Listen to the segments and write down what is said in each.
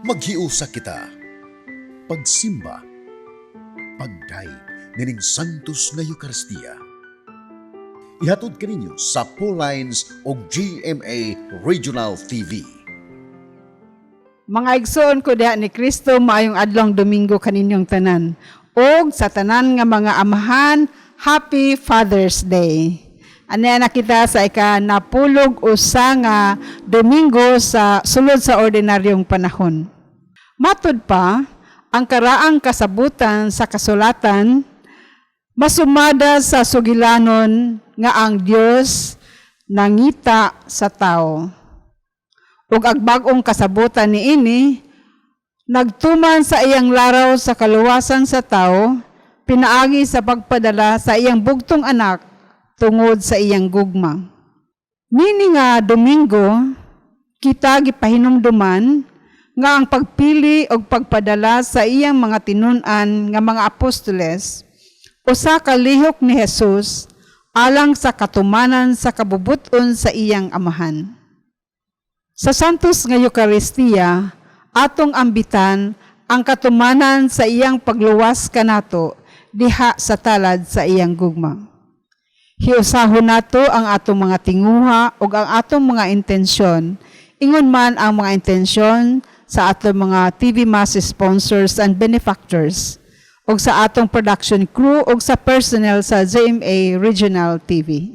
Maghiusa kita. Pagsimba. Pagdayeg nining Santos nga Eukaristiya. Ihatod kaninyo sa Lines o GMA Regional TV. Mga igsoon ko diha ni Kristo, maayong adlong Domingo kaninyong tanan. Og sa tanan nga mga amahan, Happy Father's Day. Ania na kita sa ika 91 nga Domingo sa sulod sa ordinaryong panahon. Matud pa, ang karaang kasabutan sa kasulatan masumada sa sugilanon nga ang Dios nangita sa tao. Ug ang bag-ong kasabutan niini nagtuman sa iyang laraw sa kaluwasan sa tao pinaagi sa pagpadala sa iyang bugtong anak tungod sa iyang gugma. Nini nga Domingo, kita gipahinumduman nga ang pagpili og pagpadala sa iyang mga tinun-an nga mga apostoles usa ka lihok ni Jesus alang sa katumanan sa kabubut-on sa iyang Amahan. Sa Santos nga Eukaristiya, atong ambitan ang katumanan sa iyang pagluwas kanato diha sa talad sa iyang gugma. Hiusahon nato ang atong mga tinguha ug ang atong mga intensyon, ingon man ang mga intensyon sa atong mga TV Mass sponsors and benefactors, ug sa atong production crew ug sa personnel sa GMA Regional TV.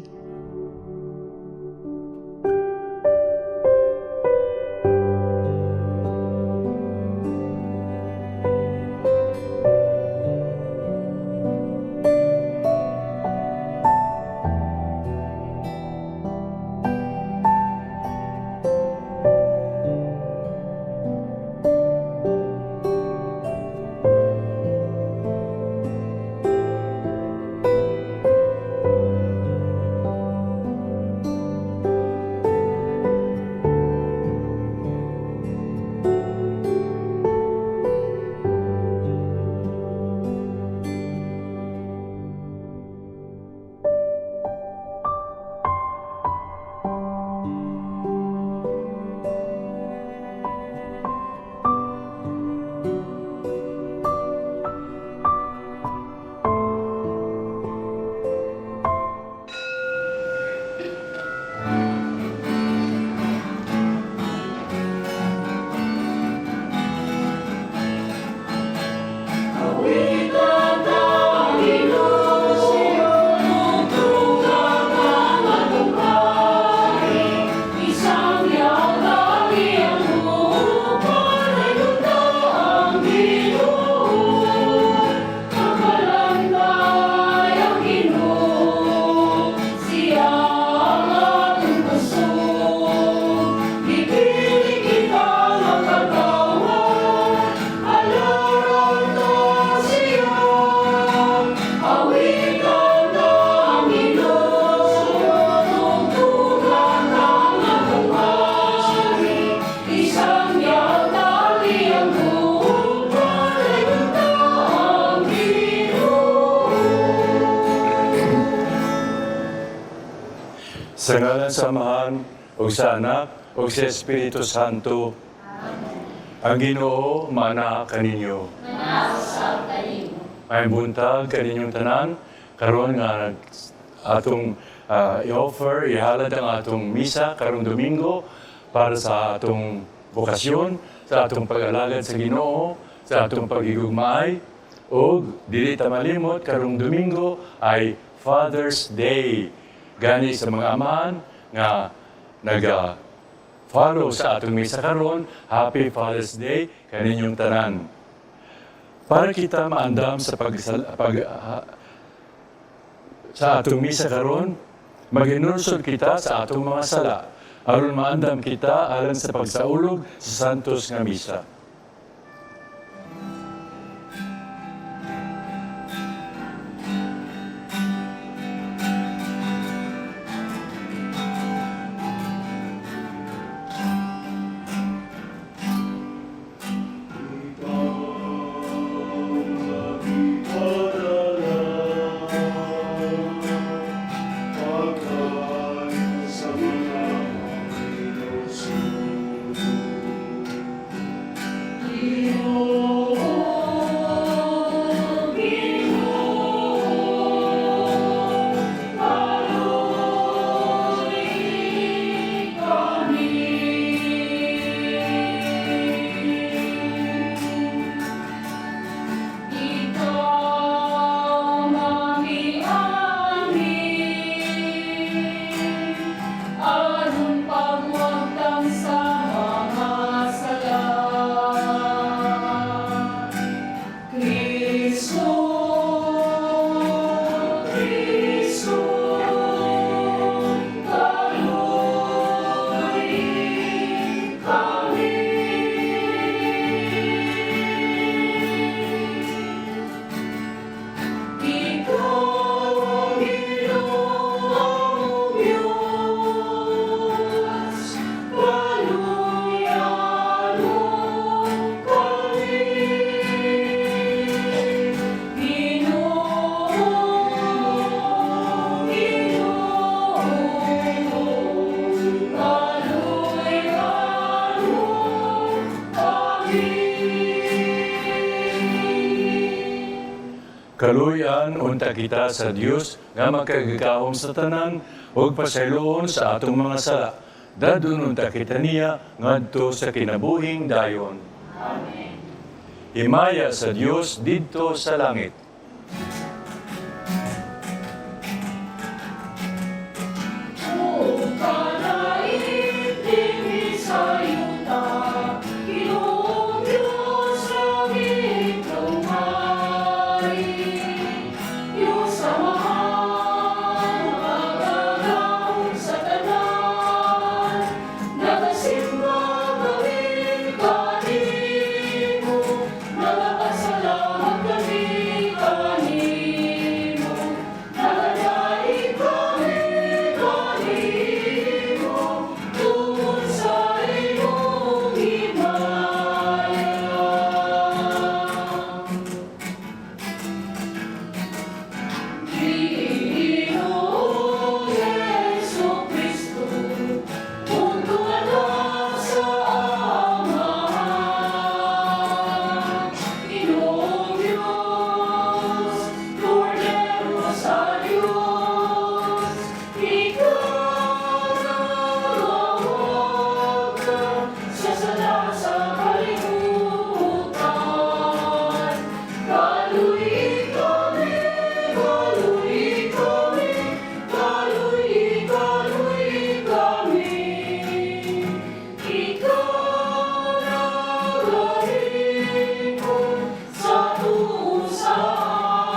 Sa ngalan sa Amahan, ug sa Anak, ug sa Espiritu Santo. Amen. Ang Ginoo maanaa kaninyo. Ay buntag kaninyong tanan, karon nga atong i-offer, ihalad ang atong misa karong Domingo para sa atong bokasyon, sa atong pag-alagad sa Ginoo, sa atong pagigugmaay, ug dili ta malimot karong Domingo ay Father's Day. Gani sa mga amahan nga naga-follow sa atong misa karon, Happy Father's Day kaninyong tanan. Para kita maandam sa sa atong misa karon, maginulsol kita sa atong mga sala aron maandam kita alang sa pagsaulog sa Santos nga Misa. Ikaw mamiani, aron pagwagtang sa mga sala. Kristo, Kristo, kaluoy kami. Ikaw ang Ginoong Diyos, kaluyan mo kami. Ginoo, Ginoo, kaluyan mo kami. Kaluyan unta kita sa Dios nga makagagahom sa tanan ug pasayloon sa atong mga sala. Dadon unta kita niya ngadto sa kinabuhing dayon. Amen. Himaya sa Dios didto sa langit. O kanaig dinhi sa yuta, Ginoong Diyos langit ug hari. Diyos Amahan, makagagahom sa tanan, nagasimba kami kanimo, nagapasalamat kami kanimo, nagadaig kami kanimo, tungod sa imong himaya. Ginoong Jesu Kristo, punto anak sa Amahan. Ginoong Diyos, Kordero sa Diyos, ikaw nagawagtang sa sala sa kalibutan. Kaluoy kami, kaluoy kami, kaluoy, kaluoy kami. Ikaw nagahimo sa tuo sa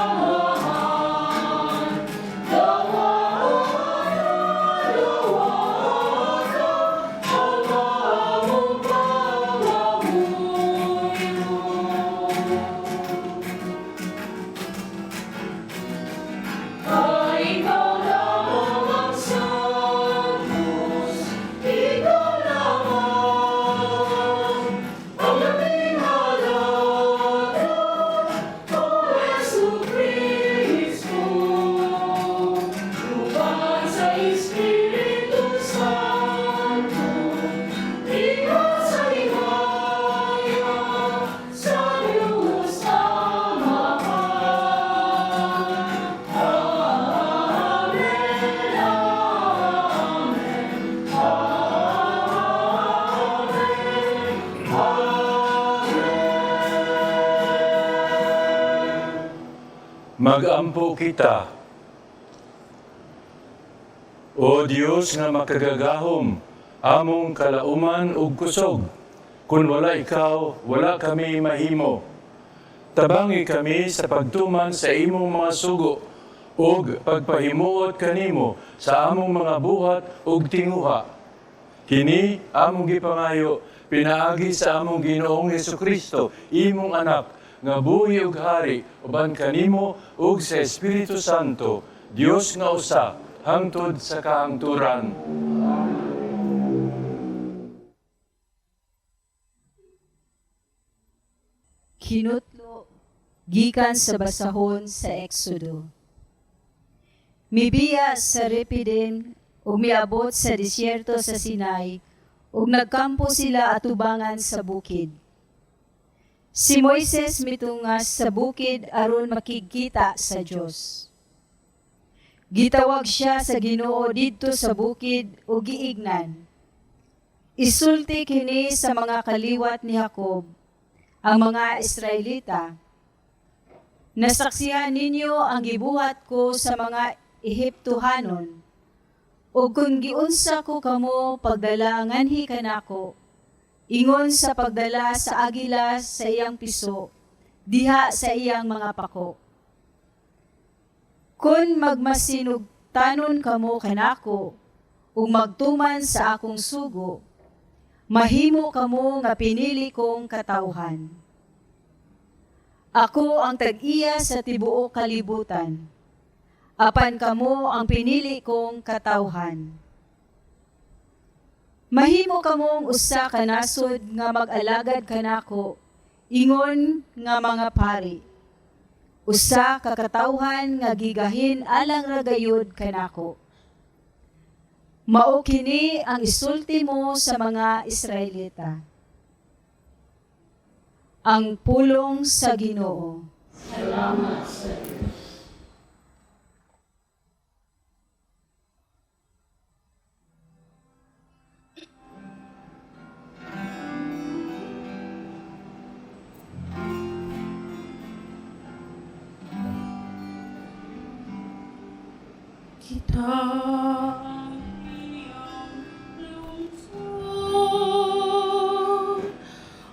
Amahan. Dawata, dawata, ang among pangamuyo. Kay ikaw lamang ang Santos, ikaw lamang ang labing halaga, O Jesu Kristo. Uban sa Espiritu Santo, ikaw sa himaya, sa Diyos Amahan. Amen, Amen, Amen, Amen. Magampo kita. O Dios nga makagagahom, among kalauman ug kusog. Kun wala ikaw, wala kami mahimo. Tabangi kami sa pagtuman sa imong mga sugo ug pagpahimuot kanimo sa among mga buhat ug tinguha. Kini among gipangayo pinaagi sa among Ginoong Hesukristo, imong anak nga buhi ug hari uban kanimo ug sa Espiritu Santo, Dios nga usa hangtod sa kahangturan. Kinutlo gikan sa basahon sa Exodo. Mibiya sa Repidim ug miabot sa disyerto sa Sinai ug nagkampo sila atubangan sa bukid. Si Moises mitungas sa bukid aron makigkita sa Dios. Gitawag siya sa Ginoo didto sa bukid ug giingnan: "Isulti kini sa mga kaliwat ni Jacob, ang mga Israelita. Nasaksihan ninyo ang gibuhat ko sa mga Ehiptohanon, ug kung giunsa ko kamo pagdala nganhi kanako, ingon sa pagdala sa agila sa iyang piso, diha sa iyang mga pako. Kung magmasinugtanon kamo kanako, ug magtuman sa akong sugo, mahimo kamo nga pinili kong katawhan. Ako ang tag-iya sa tibuok kalibutan. Apan kamo ang pinili kong katawhan. Mahimo kamong usa ka nasod nga mag-alagad kanako, ingon nga mga pari. Usa ka katawhan nga gigahin alang ra gayud kanako. Mao kini ang isulti mo sa mga Israelita." Ang pulong sa Ginoo. Kita ang iyang lungsod,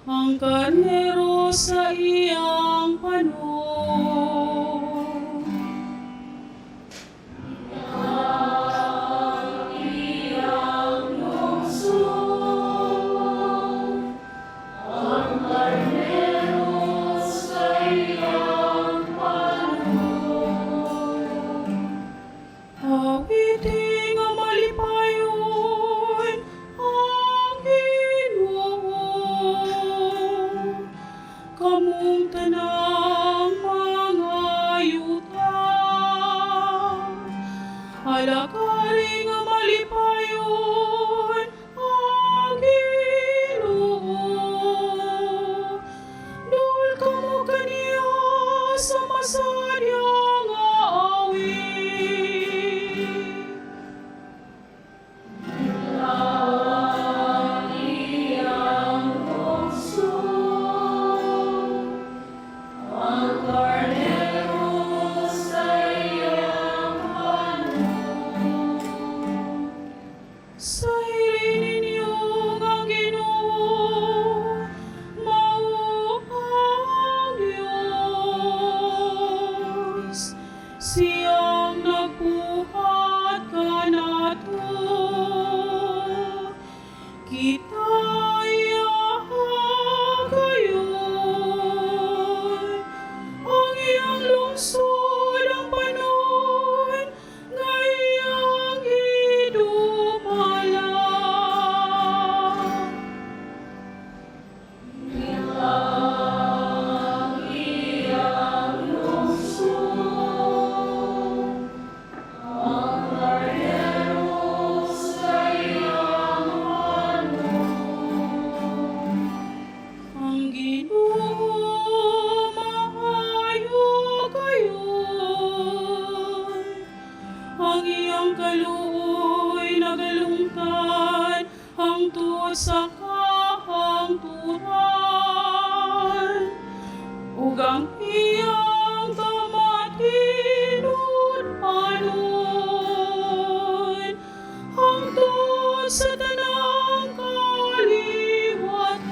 ang karnero sa iyang panon. Awiting nga malipayon ang Ginoo. Kamong tanang mga yuta, alakari nga malipayon ang Ginoo. Dul kamo kaniya sa masadya nga awit. Sayri ninyo nga Ginoo, mao ang Diyos. Siyang nagbuhat kanato. Kita iya kayon. Ang iyang lungsod ang panon nga iyang gidumala. Ang Ginoo maayo kayon. Ang iyang kaluoy nagalungtan hangtod sa kahangturan. Ug ang iyang kamatinud-anon hangtod sa tanang kaliwatan.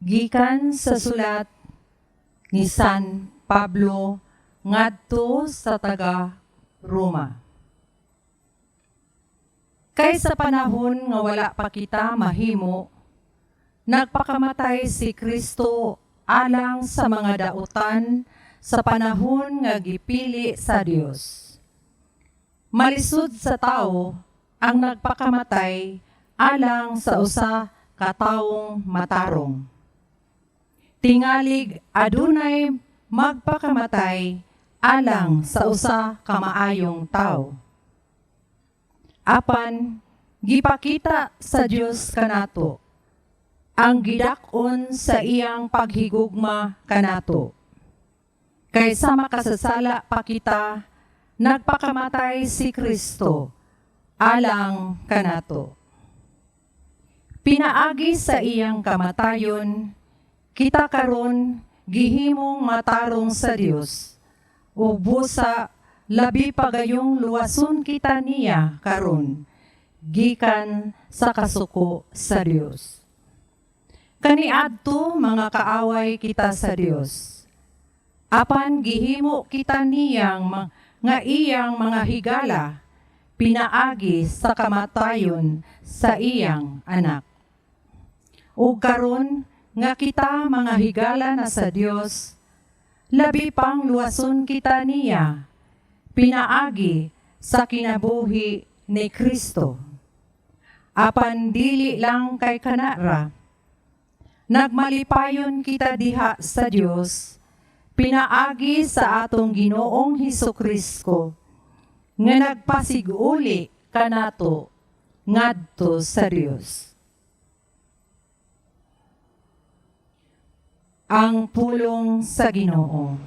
Gikan sa sulat ni San Pablo ngadto sa taga Roma. Kay sa panahon nga wala pa kita mahimo, nagpakamatay si Kristo alang sa mga dautan sa panahon nga gipili sa Dios. Malisod sa tawo ang nagpakamatay alang sa usa ka tawong matarong. Tingalig adunay magpakamatay alang sa usa ka maayong tawo. Apan gipakita sa Dios kanato ang gidak-on sa iyang paghigugma kanato. Kay sa makasasala pa kita, nagpakamatay si Kristo alang kanato. Pinaagi sa iyang kamatayon, kita karon gihimong matarong sa Dios. Ug busa labi pa gayong luwason kita niya karon gikan sa kasuko sa Dios. Kaniadto mga kaaway kita sa Dios. Apan gihimo kita niyang nga iyang mga higala pinaagi sa kamatayon sa iyang anak. Ug karon nga kita mga higala na sa Dios, labi pang luwason kita niya pinaagi sa kinabuhi ni Kristo. Apan dili lang kay kanara, nagmalipayon kita diha sa Dios pinaagi sa atong Ginoong Hesus Kristo nga nagpasiguli kanato ngadto sa Dios. Ang pulong sa Ginoo. Ang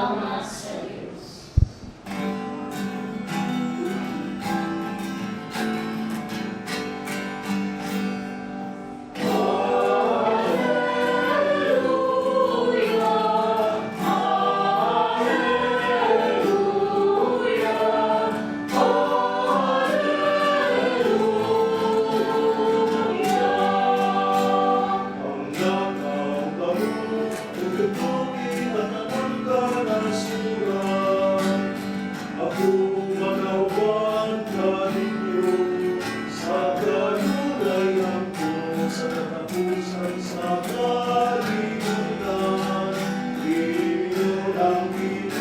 nakaugaw, ug at ang kanasuran. Ako manawan kaninyo sa kanunay ko sa katapusan sa kalibutan. Inyo ang Ginoo.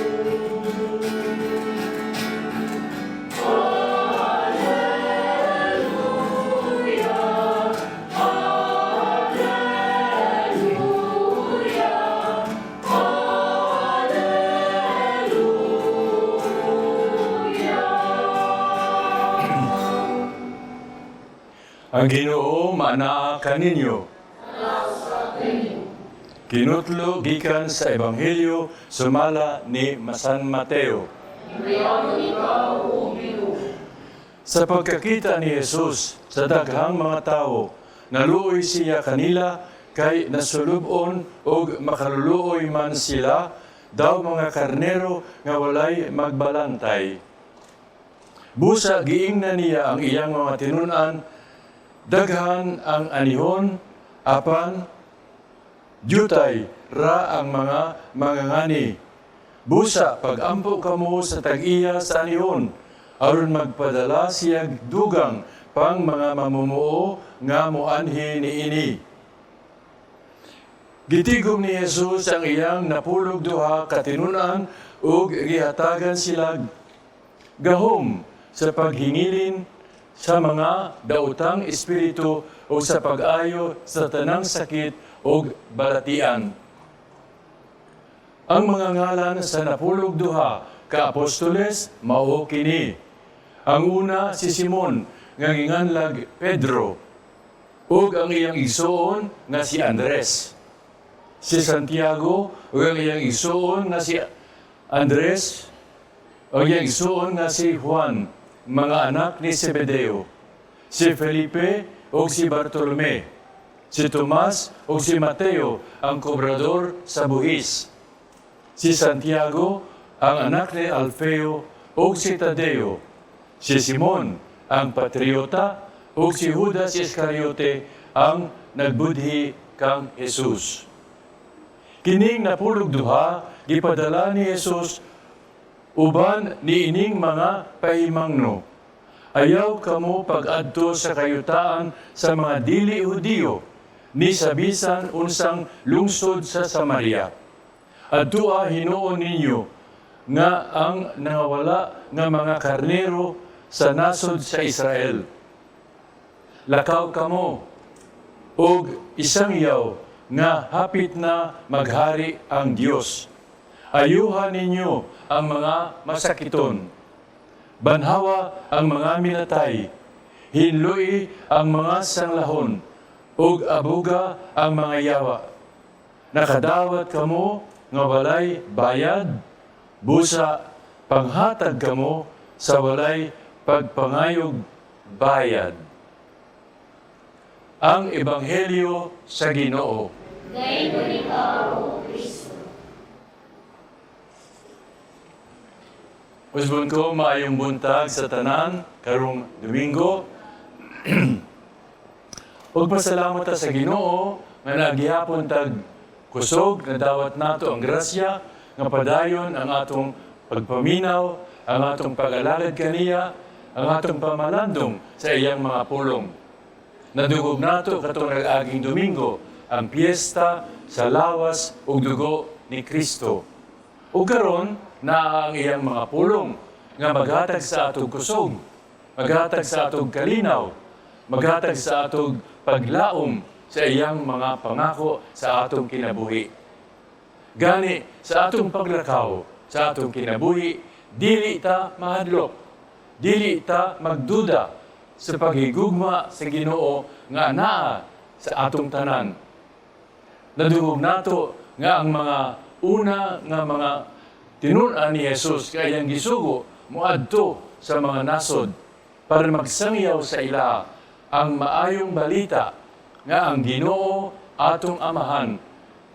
Ang Ginoo maanaa kaninyo. Kinutlo gikan sa Ebanghelyo sumala ni San Mateo. Sa pagkakita ni Jesus sa daghang mga tawo, naluoy siya kanila kay nasulubon og makaluluoy man sila daw mga karnero nga walay magbalantay. Busa giingnan niya ang iyang mga tinun-an, daghan ang anihon, apan dyutay ra ang mga mangangani. Busa pagampo kamo sa tag-iya sa anihon, aron magpadala siya dugang pang mga mamumuo nga moanhi niini. Gitigom ni Jesus ang iyang 12 ka tinun-an ug gihatagan sila gahom sa paghingilin sa mga daotang espiritu o sa pag-ayo sa tanang sakit ug balatian. Ang mga ngalan sa 12 ka apostoles mao kini. Ang una si Simon nga ginganlag Pedro ug ang iyang igsuon nga si Andres. Si Santiago ug ang iyang igsuon nga si Andres ug iyang igsuon nga si Juan, mga anak ni Zebedeo. Si Felipe ug si Bartolome. Si Tomas ug si Mateo ang kobrador sa buhis. Si Santiago ang anak ni Alfeo ug si Tadeo. Si Simon ang patriota ug si Judas Iscariote ang nagbudhi kang Jesus. Kining 12 gipadala ni Jesus uban niining mga pahimangno. Ayaw kamo pag-adto sa kayutaan sa mga dili Hudiyo. Ni sa bisan unsang lungsod sa Samaria. Adtua hinuon ninyo nga ang nangawala nga mga karnero sa nasod sa Israel. Lakaw kamo ug isangyaw nga hapit na maghari ang Dios. Ayuhan ninyo ang mga masakiton. Banhawa ang mga minatay. Hinlui ang mga sanglahon ug abuga ang mga yawa. Nakadawat kamo nga walay bayad, busa panghatag kamo sa walay pagpangayog bayad. Ang Ebanghelyo sa Ginoo. Usbon ko, maayong buntag sa tanan karong Domingo. Ug pasalamat ta sa Ginoo nga nagihapon tag kusog, nadawat nato ang grasya nga padayon ang atong pagpaminaw, ang atong pag-alagad kaniya, ang atong pamalandong sa iyang mga pulong. Nadungog nato katong nag-aging Domingo ang piyesta sa lawas ug dugo ni Kristo. Ug karon naa ang iyang mga pulong nga maghatag sa atong kusog, maghatag sa atong kalinaw, maghatag sa atong paglaom sa iyang mga pangako sa atong kinabuhi. Gani sa atong paglakaw, sa atong kinabuhi, dili ta mahadlok, dili ta magduda sa paghigugma sa Ginoo nga anaa sa atong tanan. Nadungog nato nga ang mga una nga mga tinun-an ni Jesus kay iyang gisugo moadto sa mga nasod para magsangyaw sa ila ang maayong balita nga ang Ginoo atong Amahan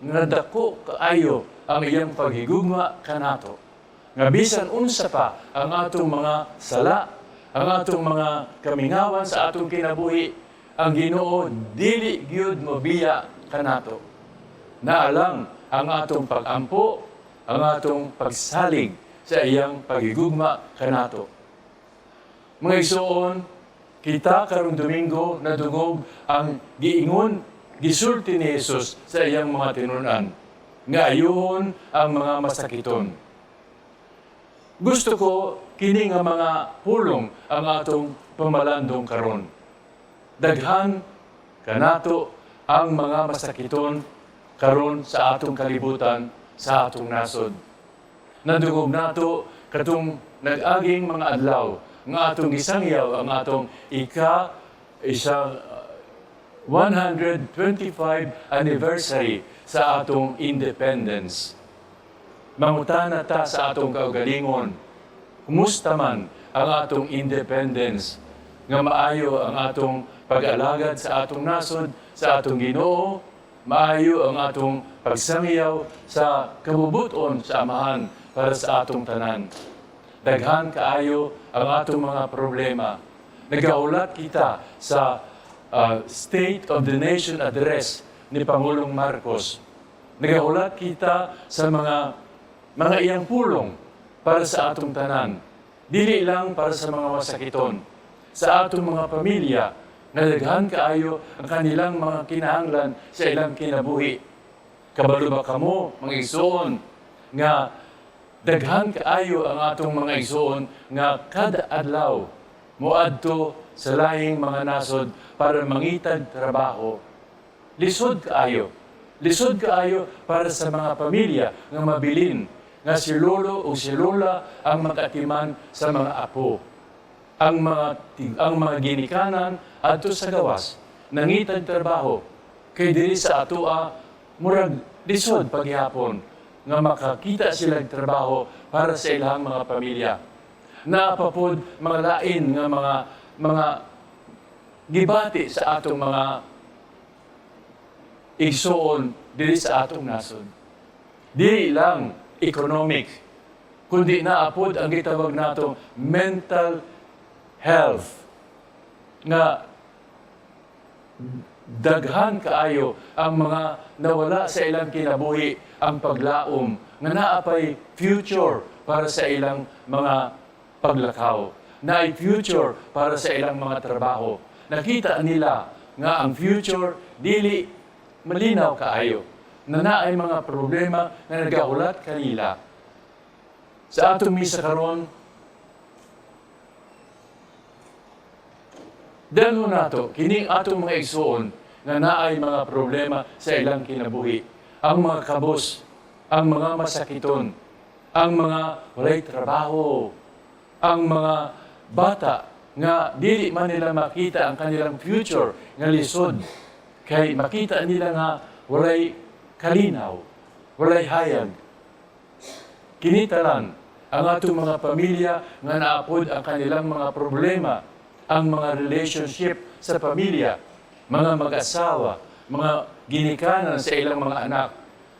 nga dako kaayo ang iyang paghigugma kanato. Nga bisan unsa pa ang atong mga sala, ang atong mga kamingawan sa atong kinabuhi, ang Ginoo dili gyud mobiya kanato. Naalang ang atong pag-ampo, ang atong pagsalig sa iyang paghigugma kanato. Mga igsoon, kita karong Domingo nadungog ang giingon, gisulti ni Jesus sa iyang mga tinun-an, nga ayuhon ang mga masakiton. Gusto ko kini nga mga pulong ang atong pamalandong karon. Daghan kanato ang mga masakiton karon sa atong kalibutan, sa atong nasod. Nadungog nato katong nag-aging mga adlaw nga atong gisangyaw ang atong ika isa 125 anniversary sa atong independence. Mangutana ta sa atong kaugalingon, kumusta man ang atong independence, nga maayo ang atong pag-alagad sa atong nasod, sa atong Ginoo, maayo ang atong pagsangyaw sa kabubuton sa Amahan para sa atong tanan. Daghan kaayo ang atong mga problema. Nagahulat kita sa State of the Nation Address ni Pangulong Marcos. Nagahulat kita sa mga iyang pulong para sa atong tanan. Dili lang para sa mga masakiton. Sa atong mga pamilya, nga daghan kaayo ang kanilang mga kinahanglan sa ilang kinabuhi. Kabalo ba kamo, mga igsoon, nga daghan kaayo ang atong mga igsoon nga kada adlaw moadto sa lahing mga nasod para mangitag trabaho? Lisod kaayo. Lisod kaayo para sa mga pamilya nga mabilin nga si lolo o si lola ang magatiman sa mga apo. Ang mga ginikanan adto sa gawas nangitag trabaho kay diri sa atoa murag lisod paghihapon nga makakita sila og trabaho para sa ilang mga pamilya. Naa pa pod mga lain nga mga gibati sa atong mga igsuon diri sa atong nasod. Dili lang economic, kundi naa pod ang gitawag nato mental health nga daghan kaayo ang mga nawala sa ilang kinabuhi ang paglaom nga naa pay future para sa ilang mga paglakaw, naay future para sa ilang mga trabaho. Nakita nila nga ang future dili malinaw kaayo na naay mga problema nga nagahulat kanila. Sa atong misa karon, dalhon nato kining atong mga igsuon nga naay mga problema sa ilang kinabuhi. Ang mga kabos, ang mga masakiton, ang mga walay trabaho, ang mga bata nga dili man nila makita ang kanilang future nga lisod kay makita nila nga walay kalinaw, walay hayag. Kini tanan ang atong mga pamilya nga naapod ang kanilang mga problema, ang mga relationship sa pamilya, mga mag-asawa, mga ginikanan sa ilang mga anak.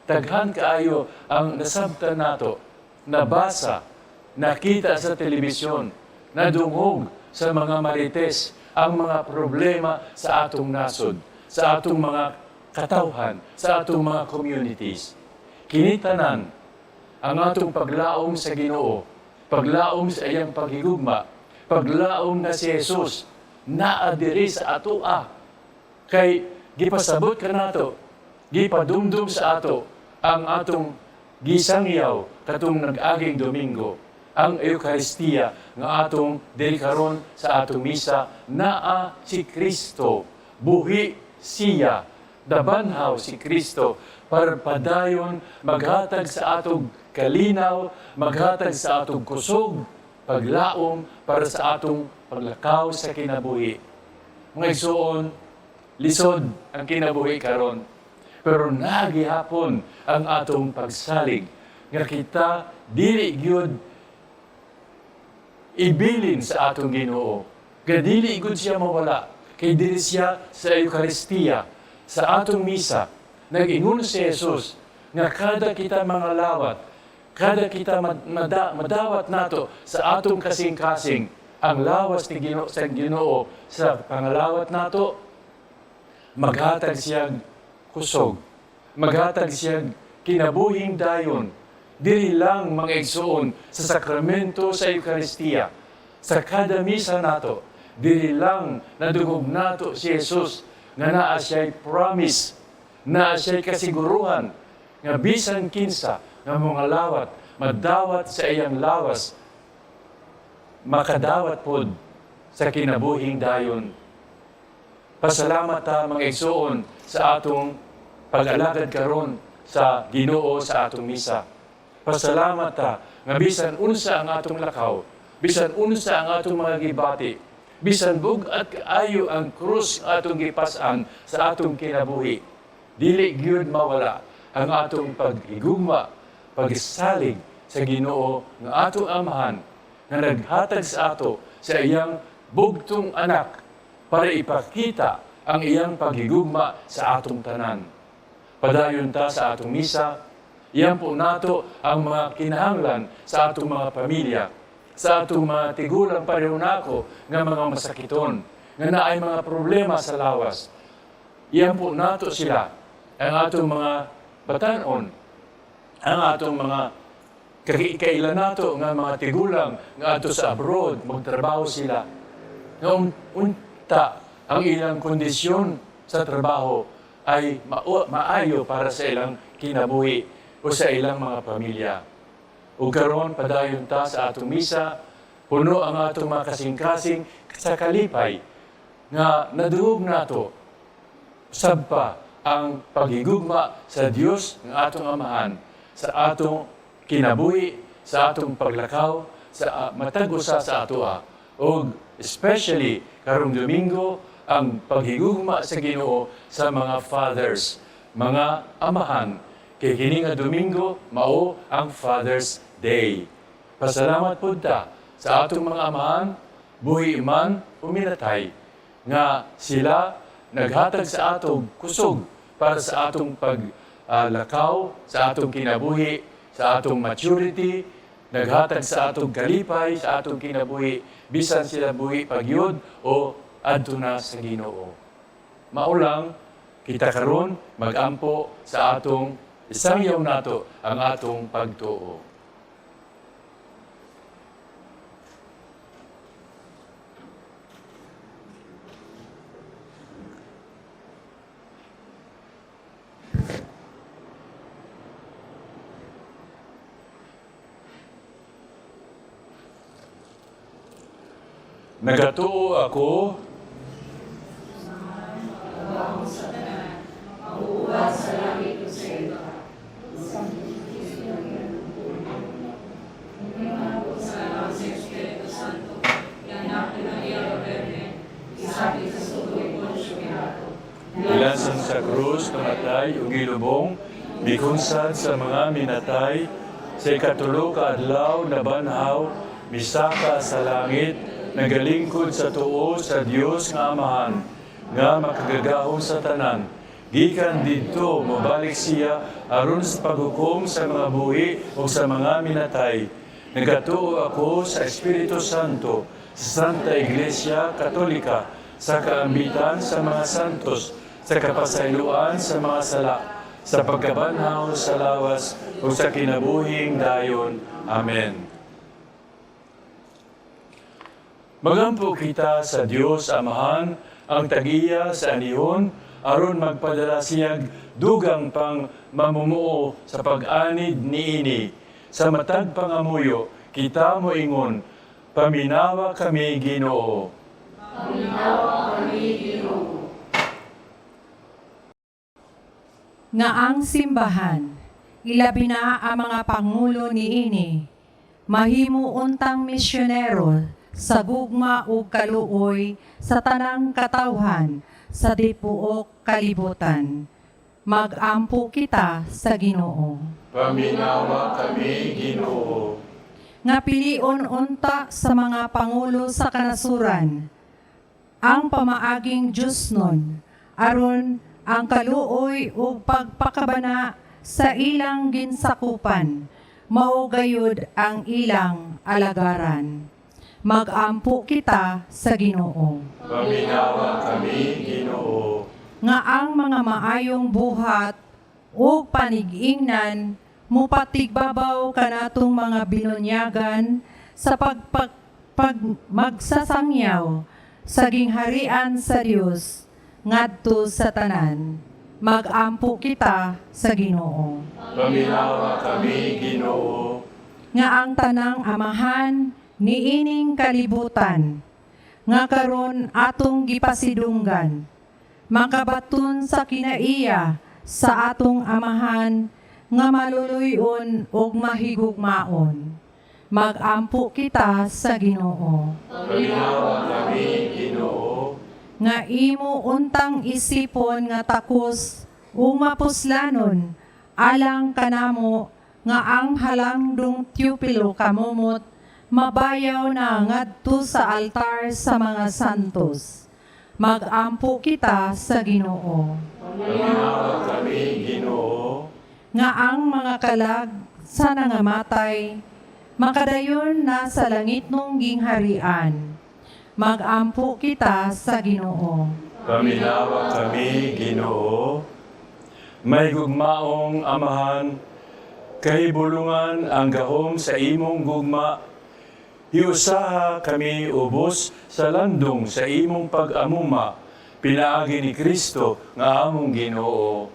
Daghan kaayo ang nasabtan nato, nabasa, nakita sa telebisyon, nadungog sa mga marites ang mga problema sa atong nasod, sa atong mga katawhan, sa atong mga communities. Kini tanan ang atong paglaom sa Ginoo, paglaom sa iyang paghigugma, paglaom na si Jesus naa diri sa atoa. Kay gipasabot kanato, gipadumdum sa ato ang atong gisangyaw katong nag-aging Domingo, ang Eukaristiya nga atong diri karon sa atong misa, naa si Kristo, buhi siya, dabanhaw si Kristo para padayon maghatag sa atong kalinaw, maghatag sa atong kusog, paglaom para sa atong paglakaw sa kinabuhi. Mga igsuon, lisod ang kinabuhi karon, pero naa gihapon ang atong pagsalig nga kita dili gyud ibilin sa atong Ginoo. Nga dili gyud siya mawala kay diri siya sa Eukaristiya, sa atong misa. Nag-ingon si Jesus nga kada kita mga lawat, kada kita madawat nato sa atong kasing-kasing ang lawas ni Ginoo sa Ginoo sa pangalawat nato, maghatag siyang kusog, maghatag siyang kinabuhing dayon. Diri lang mga igsuon sa sakramento sa Eukaristiya, sa kada misa nato, diri lang nadungog nato si Jesus nga naa siya'y promise, naa siya'y kasiguruhan nga bisan kinsa nga mga lawat madawat sa iyang lawas, makadawat pod sa kinabuhing dayon. Pasalamat ta mga igsuon sa atong pag-alagad karon sa Ginoo sa atong misa. Pasalamat ta nga bisan unsa ang atong lakaw, bisan unsa ang atong mga gibati, bisan bug-at kaayo ang krus atong gipas-an sa atong kinabuhi, dili gyud mawala ang atong paghigugma, pagsalig sa Ginoo nga atong Amahan nga naghatag sa ato sa iyang bugtong anak para ipakita ang iyang paghigugma sa atong tanan. Padayon ta sa atong misa, iampo nato ang mga kinahanglan sa atong mga pamilya, sa atong mga tigulang pareho nako nga mga masakiton, nga naay mga problema sa lawas. Iampo nato sila, ang atong mga batanon, ang atong mga kailan nato nga mga tigulang nga adto sa abroad, magtrabaho sila. Nga unta ang ilang kondisyon sa trabaho ay maayo para sa ilang kinabuhi o sa ilang mga pamilya. Ug karon padayon ta sa atong misa, puno ang atong mga kasing-kasing sa kalipay nga nadungog nato sab pa ang paghigugma sa Dios nga atong Amahan sa atong kinabuhi, sa atong paglakaw, sa matag usa sa atoa. Ug especially karong Domingo, ang paghigugma sa Ginoo sa mga fathers, mga amahan. Kay kini nga Domingo mao ang Father's Day. Pasalamat pud ta sa atong mga amahan, buhi man o minatay, nga sila naghatag sa atong kusog para sa atong paglakaw, sa atong kinabuhi, sa atong maturity, naghatag sa atong kalipay, sa atong kinabuhi, bisan sila buhi pa gyud o adto na sa Ginoo. Mao lang, kita karon magampo sa atong isangyaw nato ang atong pagtuo. Nagatuo ako Nilansang sa krus, namatay ug gilubong, mikunsad sa mga minatay, sa ikatulo ka adlaw nabanhaw, misaka sa langit, nagalingkod sa tuo sa Dios nga Amahan, nga makagagahom sa tanan. Gikan didto mobalik siya aron sa paghukom sa mga buhi o sa mga minatay. Nagatuo ako sa Espiritu Santo, sa Santa Iglesia Katolika, sa kaambitan sa mga santos, sa kapasayloan sa mga sala, sa pagkabanhaw sa lawas o sa kinabuhing dayon. Amen. Magampo kita sa Dios Amahan, ang tagiya sa anihon, aron magpadala siyag dugang pang mamumuo sa pag-anid niini. Sa matag pangamuyo, kita moingon, paminawa kami Ginoo. Nga ang simbahan, ilabi na ang mga pangulo niini, mahimo untang misyonero sa gugma ug kaluoy sa tanang katawhan sa tibuok kalibutan. Magampo kita sa Ginoo. Paminawa kami Ginoo. Nga pilion unta sa mga pangulo sa kanasuran ang pamaaging Diyos nun, aron ang kaluoy ug pagpakabana sa ilang ginsakupan, mao gayud ang ilang alagaran. Magampo kita sa Ginoo. Paminawa kami Ginoo. Nga ang mga maayong buhat ug panigingnan mupatigbabaw kanatong mga binunyagan sa pagpag pag magsasangyaw sa gingharian sa Dios ngadto sa tanan. Magampo kita sa Ginoo. Paminawa kami Ginoo. Nga ang tanang amahan niining kalibutan nga karon atong gipasidunggan makabaton sa kinaiya sa atong amahan nga maluluyon ug mahigugmaon. Magampo kita sa Ginoo. Paminawa kami Ginoo. Nga imo untang isipon nga takos ug mapuslanon alang kanamo nga ang halangdong Teopilo kamumot mabayaw na ngadto sa altar sa mga santos. Magampo kita sa Ginoo. Paminawa kami Ginoo. Nga ang mga kalag sa nangamatay makadayon na sa langitnong gingharian. Magampo kita sa Ginoo. Paminawa kami Ginoo. May gugmaong amahan, kahibulungan ang gahom sa imong gugma. Hiusaha kami ubos sa landong sa imong pag-amuma, pinaagi ni Kristo nga among Ginoo.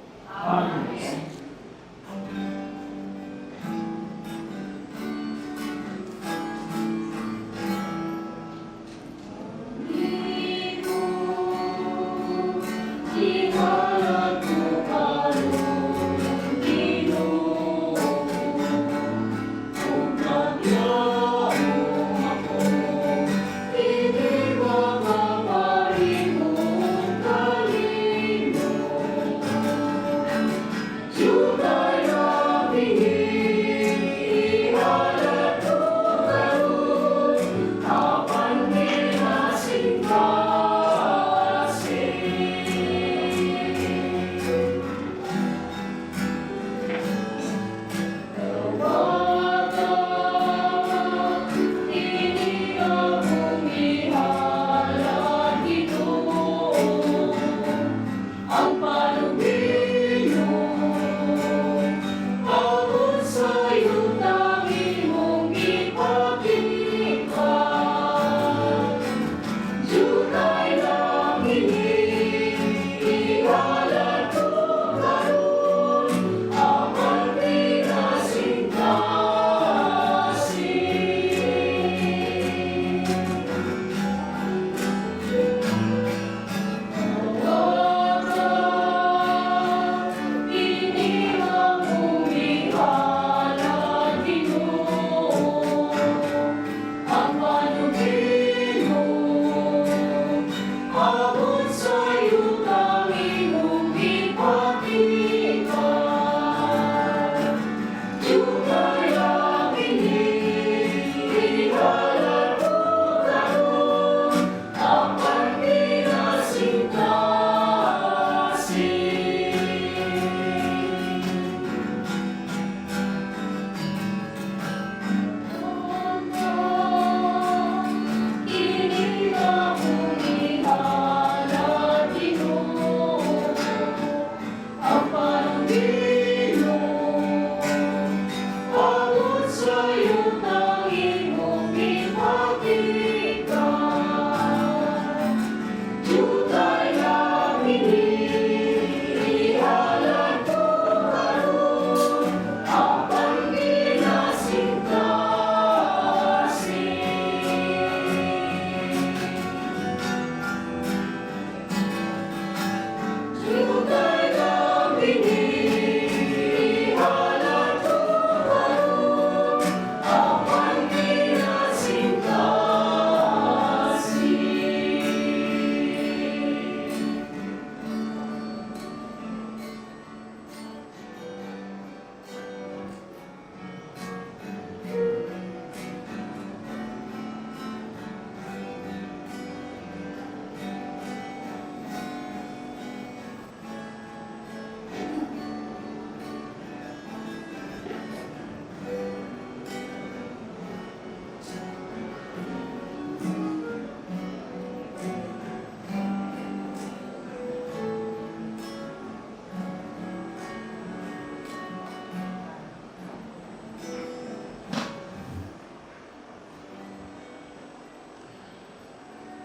Diyos.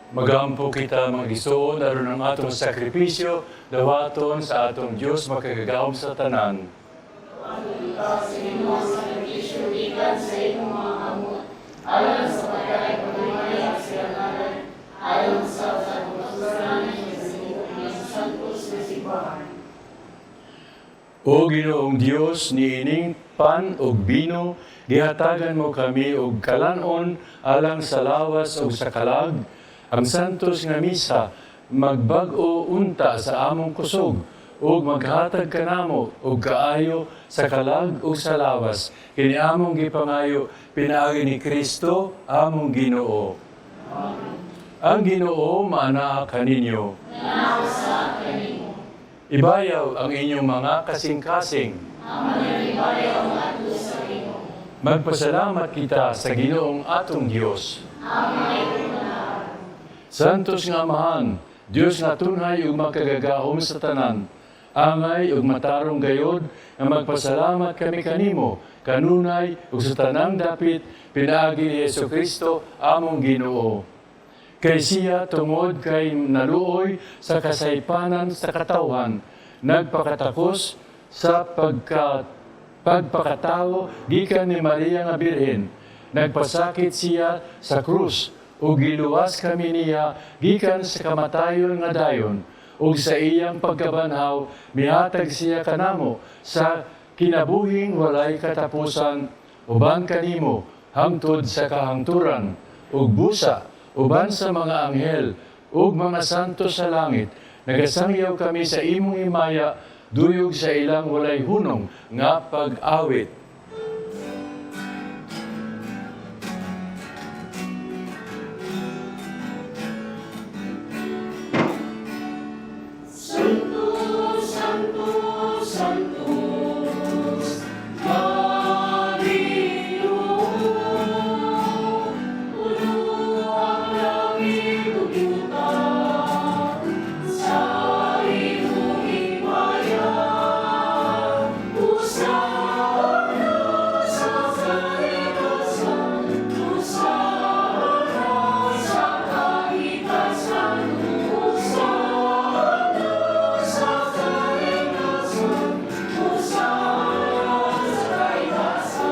Magampo kita mga igsoon aron ang atong sakripisyo dawaton sa atong Dios makagagahom sa tanan. O Ginoong Dios, niining pan ug bino, gihatagan mo kami og kalanon alang sa lawas ug sa kalag. Ang santos nga misa magbag-o unta sa among kusog ug maghatag kanamo og kaayo sa kalag ug sa lawas. Kini among gipangayo pinaagi ni Kristo among Ginoo. Ang Ginoo maanaa kaninyo. Ibayaw ang inyong mga kasing-kasing. Magpasalamat kita sa Ginoong atong Dios. Santos nga Amahan, Dios nga tunhay ug makagagahom sa tanan, angay ug matarong gayod nga magpasalamat kami kanimo kanunay ug sa tanang dapit pinaagi ni Hesukristo among Ginoo. Kay siya tungod kay naluoy sa kasaypanan sa katawhan, nagpakatakos sa pagpakatao gikan ni Maria nga Birhen. Nagpasakit siya sa krus ug giluwas kami niya gikan sa kamatayon nga dayon, ug sa iyang pagkabanhaw mihatag siya kanamo sa kinabuhing walay katapusan uban kanimo hangtod sa kahangturan, ug busa uban sa mga anghel ug mga santo sa langit. Nagasangyaw kami sa imong himaya duyog sa ilang walay hunong nga pag-awit. Santo, Santo, Santos, Maria, puno ang langit ug yuta sa imong himaya. Hosana sa kahitasan, Hosana sa kahitasan, Hosana sa kahitasan, Hosana sa kahitasan.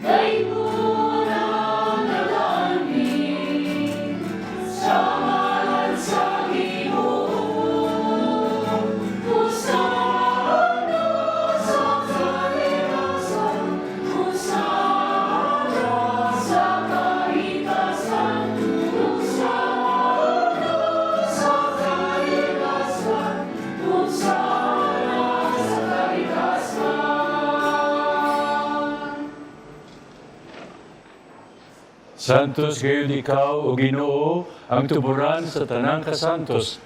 Daytoy ang nagaanhi sa ngalan sa Ginoo. Hosana sa kahitasan, Hosana sa kahitasan, Hosana sa kahitasan, Hosana sa kahitasan. Santos gayud ikaw, o Ginoo, ang tuburan sa tanang kasantos.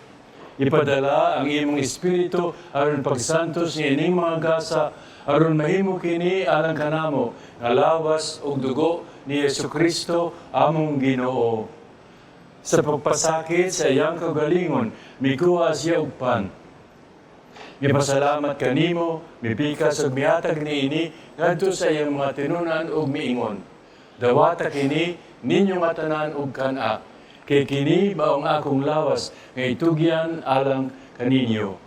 Ipadala ang imong espiritu aron pagsantos ni ining mga gasa, aron mahimo kini alang kanamo nga lawas ug dugo ni Hesukristo among Ginoo. Sa pagpasakit sa iyang kaugalingon, mikuha siya og pan. Mipasalamat kanimo, mipikas ug mihatag niini ngadto sa iyang mga tinunan ug miingon. Dawata kini ninyo nga tanan ug kan-a, kay kini mao ang akong lawas nga itugyan alang kaninyo.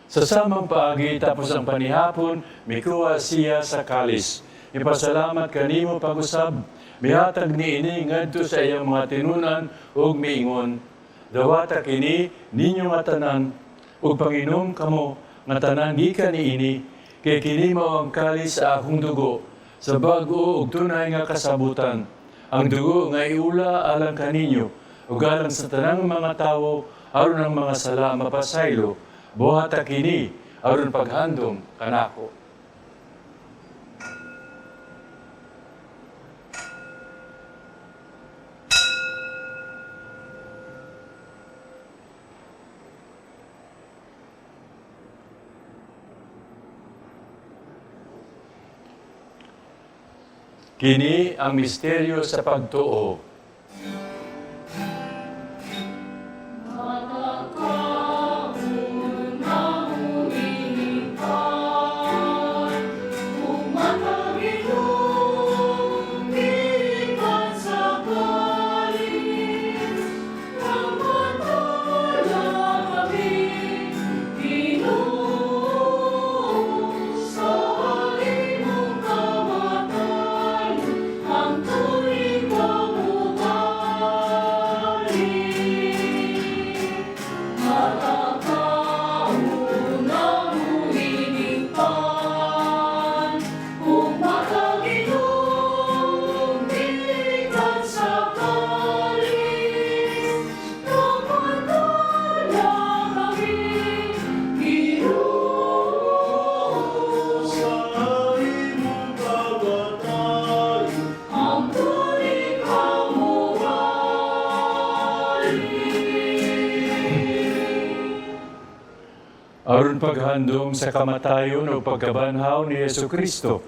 Sa samang paagi tapos ang panihapon, mikuha siya sa kalis. Ipasalamat kanimo pag-usab, mihatag niini ngadto sa iyang mga tinunan ug miingon. Dawata kini ninyo nga tanan ug panginom kamo nga tanan gikan niini, kay kini mao ang kalis sa akong dugo sa bag-o ug tunay nga kasabutan. Ang dugo nga iula alang kaninyo ug alang sa tanang mga tawo aron ang mga sala mapasaylo. Buhata kini aron paghandom kanako. Kini ang misteryo sa pagtuo. Sa imong kamatayon, Aron paghandom sa kamatayon o pagkabanhaw ni Yesu Kristo,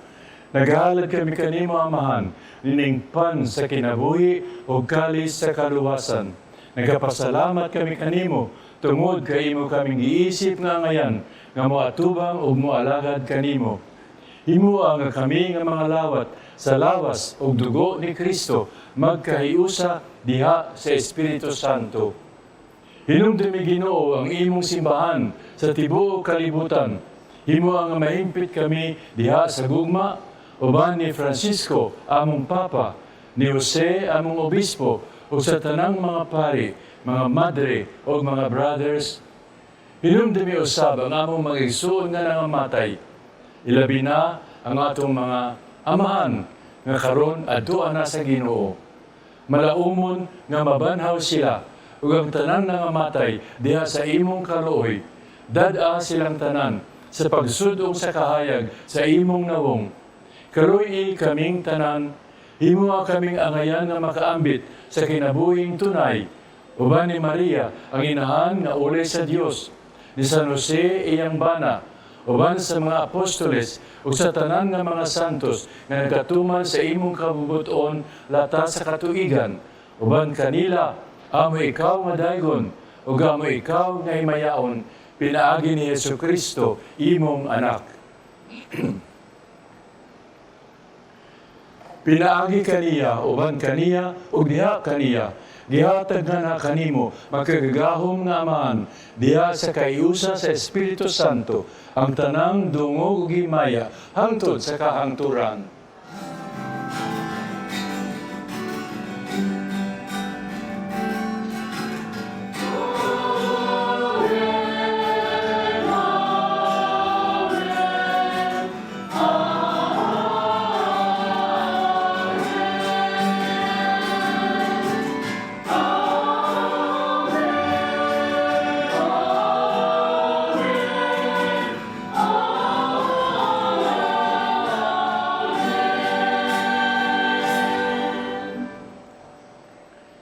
naghalad kami kanimo, Amahan, nining pan sa kinabuhi o kalis sa kaluwasan. Nagapasalamat kami kanimo tungod kay imo kaming giisip nga ngayan nga moatubang ug moalagad kanimo. Himoa nga kami nga mga lawat sa lawas ug dugo ni Kristo magkahiusa diha sa Espiritu Santo. Hinumdumi, Ginoo, ang imong simbahan sa tibuok kalibutan. Himoa nga mahimpit kami diha sa gugma uban ni Francisco among Papa, ni Jose among Obispo, ug sa tanang mga pari, mga madre ug mga brothers. Hinumdumi usab ang among mga igsuon nga nangamatay. Ilabi na ang atong mga amahan nga karon adtoa na sa Ginoo. Malaumon nga mabanhaw sila ug ang tanan nangamatay diha sa imong kaluoy. Dad-a silang tanan sa pagsud-ong sa kahayag sa imong nawong. Kaluy-i kaming tanan, himoa kaming angayan nga makaambit sa kinabuhing tunay. Uban ni Maria, ang inahan nga ulay sa Dios, ni San Jose iyang bana, uban sa mga apostoles ug sa tanan nga mga santos nga nagkatuman sa imong kabubut-on lata sa katuigan, uban kanila amo ikaw nga daygon ug amo ikaw nga himayaon pinaagi ni Hesus Kristo imong anak. Pinaagi kaniya, uban kaniya, ug diha kaniya, gihatag nga na kanimo, makagagahom nga Amahan, diha sa kahiusa sa Espiritu Santo, ang tanang dungog ug himaya, hangtod sa kahangturan.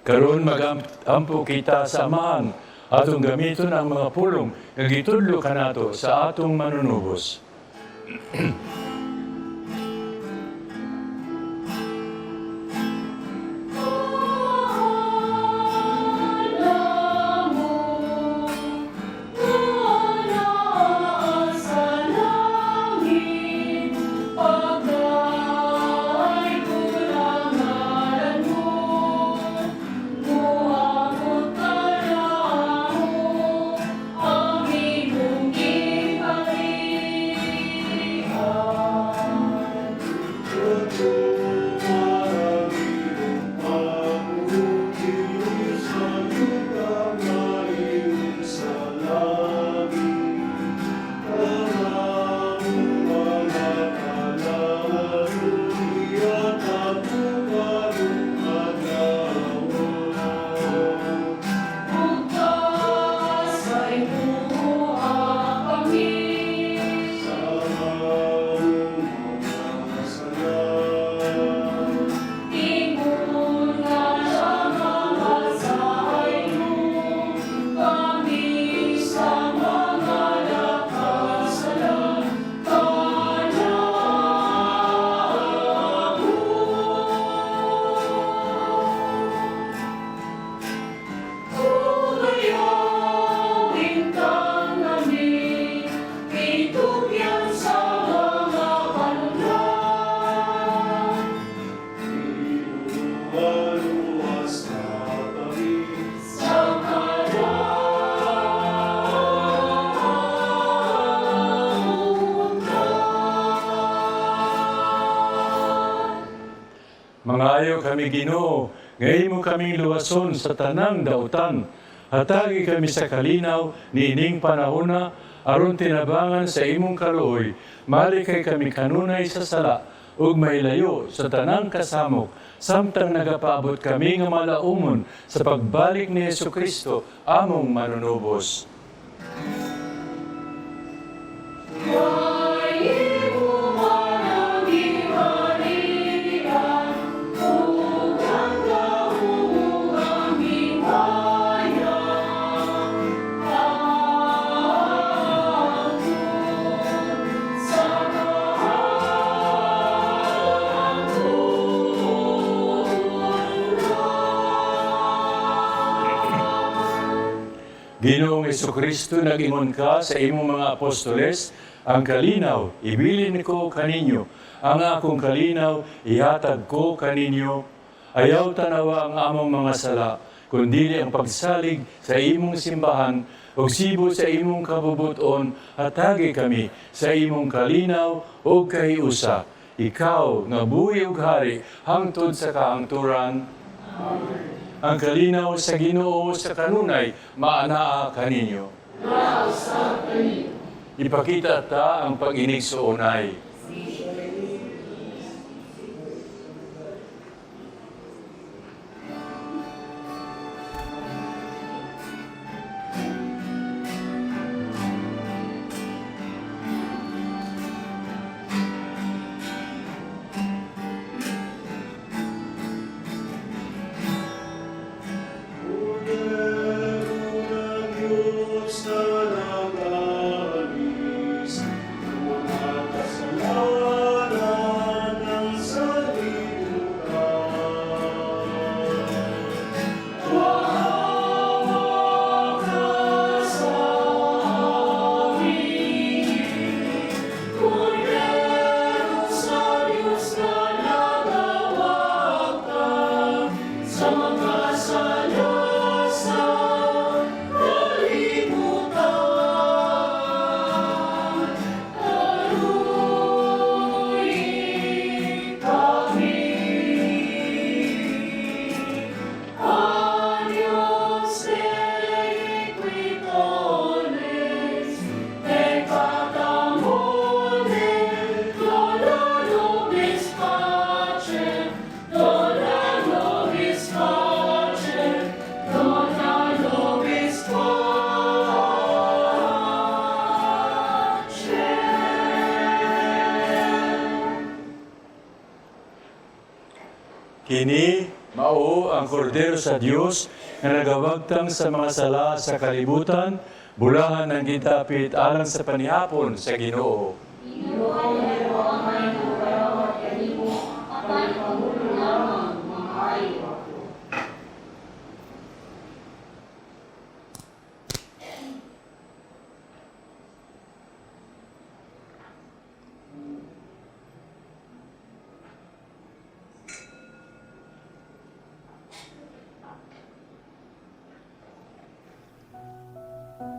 Karon magampo kita sa Amahan, atong gamiton ang mga pulong nga gitudlo kanato sa atong manunubos. Itugyan sa mga panundan. Luwas na kami. Sa kalautan. Mangayo kami Ginoo, nga imo kaming luwason sa tanang dautan. Hatagi kami sa kalinaw niining panahona aron tinabangan sa imong kaluoy. Malikay kami kanunay sa sala ug mahilayo sa tanang kasamok samtang nagapaabot kami nga malaumon sa pagbalik ni Hesukristo among manunubos. Kay imo man ang gingharian, ug ang gahom ug ang himaya, hangtod sa kahangturan. Ginoong Hesukristo, nag-ingon ka sa imong mga apostoles, ang kalinaw ibilin ko kaninyo, ang akong kalinaw ihatag ko kaninyo. Ayaw tanawa ang among mga sala, kundili ang pagsalig sa imong simbahan, ug sibo sa imong kabubuton, hatagi kami sa imong kalinaw ug kahiusa. Ikaw nga buhi ug hari hangtod sa kahangturan. Ang kalinaw sa Ginoo sa kanunay maanaa kaninyo. Ipakita ta ang pag-inig suunay. Kordero ng Diyos na nag-aalis ng mga kasalanan ng sanlibutan. Maawa ka sa amin, Kordero sa Diyos na nagawagtang sa mga sala sa kalibutan. Aruy kami. Agnus Dei qui tolles, peccata mundi, dona nobis pacem, dona nobis pacem, dona nobis pacem. Kini mao ang kordero sa Dios nga nagawagtang sa mga sala sa kalibutan, bulahan ang gitapit alang sa panihapon sa Ginoo.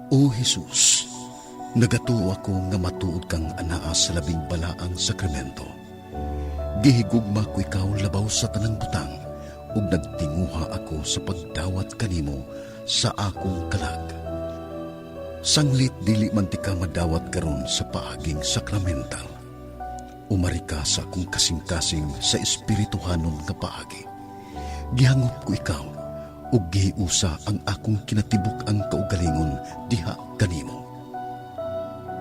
O Jesus, nagatuo ako nga matuod kang anaa sa labing balaang sakramento. Gihigugma ko ikaw labaw sa tanang butang ug nagtinguha ako sa pagdawat kanimo sa akong kalag. Sanglit dili man ti ka madawat karon sa paaging sakramental. Umari ka sa akong kasing-kasing sa espirituhanon nga paagi. Gihangop ko ikaw ug gihiusa ang akong kinatibuk-ang kaugalingon diha kanimo.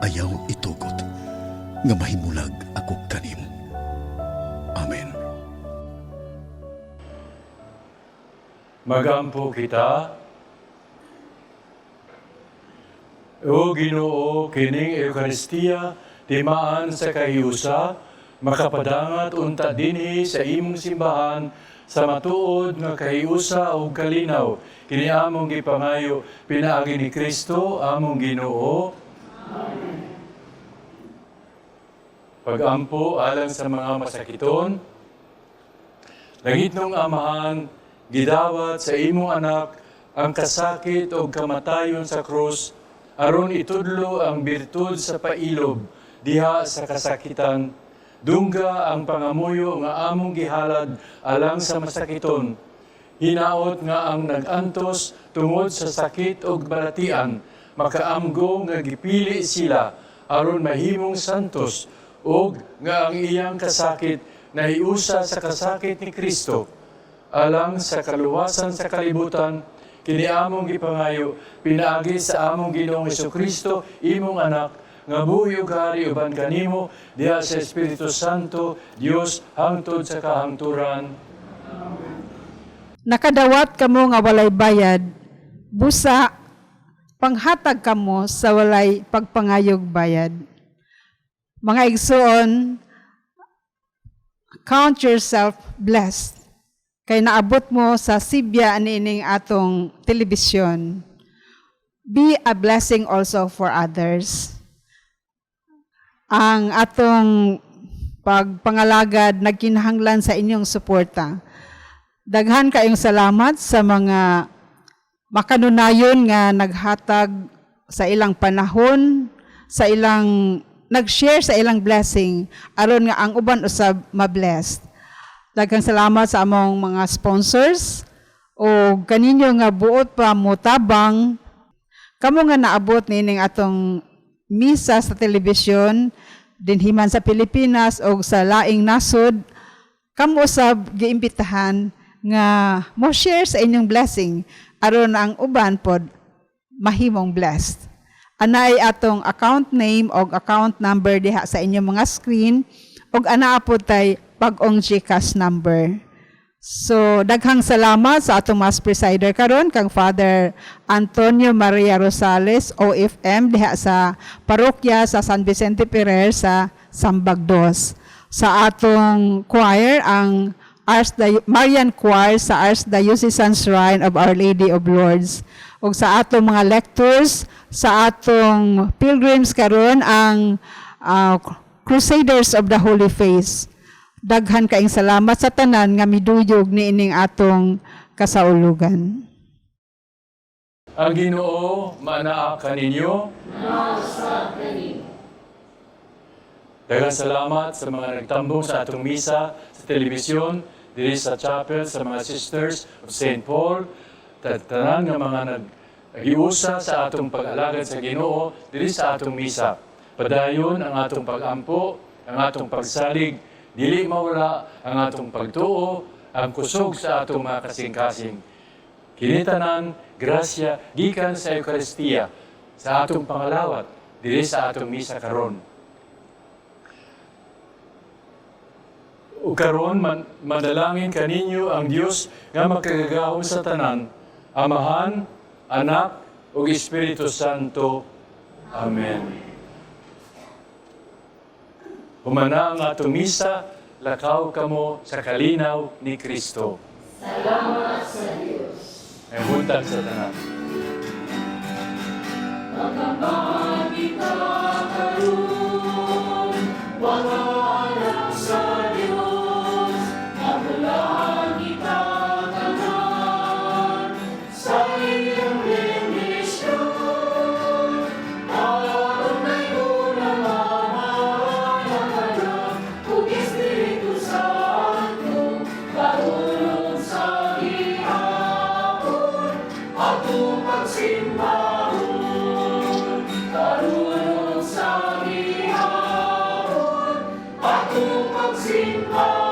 Ayaw itugot nga mahimulag ako kanimo. Amen. Magampo kita. O Ginoo, kining Eukaristiya, timaan sa kahiusa, makapadangat unta dinhi sa imong simbahan, sa matuod nga kahiusa ug kalinaw, kini among gipangayo pinaagi ni Kristo among Ginoo. Pagampo alang sa mga masakiton. Langitnong Amahan, gidawat sa imong Anak ang kasakit o kamatayon sa krus aron itudlo ang birtud sa pailob diha sa kasakitan. Dungga ang pangamuyo nga among gihalad alang sa masakiton. Hinaot nga ang nag-antos tungod sa sakit ug balatian, makaamgo nga gipili sila aron mahimong santos ug nga ang iyang kasakit nahiusa sa kasakit ni Kristo alang sa kaluwasan sa kalibutan. Kini among gipangayo pinaagi sa among Ginoong Kristo, imong Anak, nga buhi ug hari uban kanimo diha sa Espiritu Santo, Dios, hangtod sa kahangturan. Nakadawat kamo nga walay bayad, busa panghatag kamo sa walay pagpangayog bayad. Mga igsoon, count yourself blessed kay naabot mo sa sibya niining atong telebisyon. Be a blessing also for others. Ang atong pagpangalagad nagkinahanglan sa inyong suporta. Daghan kayong salamat sa mga makanunayon nga naghatag sa ilang panahon, sa ilang nag-share sa ilang blessing aron nga ang uban usab ma-blessed. Daghang salamat sa among mga sponsors o kaninyo nga buot pa mo tabang. Kamo nga naabot niining atong misa sa telebisyon dinhiman sa Pilipinas o sa laing nasod, kamo usab giimbitahan nga mo share sa inyong blessing aron ang uban pod mahimong blessed. Anay atong account name og account number diha sa inyong mga screen og anaa pod tay bag-ong GCash number. So daghang salamat sa atong Mass presider karon, kang Father Antonio Maria Rosales OFM diha sa parokya sa San Vicente Ferrer sa Sambag Dos. Sa atong choir, ang Marian Choir sa Archdiocesan Shrine of Our Lady of Lourdes. Ug sa atong mga lectors, sa atong pilgrims karon, ang Crusaders of the Holy Face. Daghan kaing salamat sa tanan nga miduyog niining atong kasaulugan. Ang Ginoo maanaa kaninyo. Daghang salamat sa mga nagtambong sa atong misa sa telebisyon, diri sa chapel sa mga Sisters of St. Paul, tanan nga mga nag-iusa sa atong pag-alagad sa Ginoo diri sa atong misa. Padayon ang atong pag-ampo, ang atong pagsalig, dili mawala ang atong pagtuo, ang kusog sa atong mga kasing-kasing. Kini tanan, grasya gikan sa Eukaristiya, sa atong pangalawat, diri sa atong misa karon. Ug karon man, manalangin kaninyo ang Dios nga makagagahom sa tanan, Amahan, Anak, ug Espiritu Santo. Amen. Humana ang atong misa, lakaw kamo sa kalinaw ni Kristo. Salamat sa Dios. Ay buntag sa tanan. Pagkaman kita karon, mga anak sa Dios, Nabulahan kita tanan sa iyong bendisyon. Aron na ng Ama, ng Anak, ug Espiritu Santo, padulong sa gihapon, atong pagsimbahon. Padulong sa gihapon, atong pagsimbahon.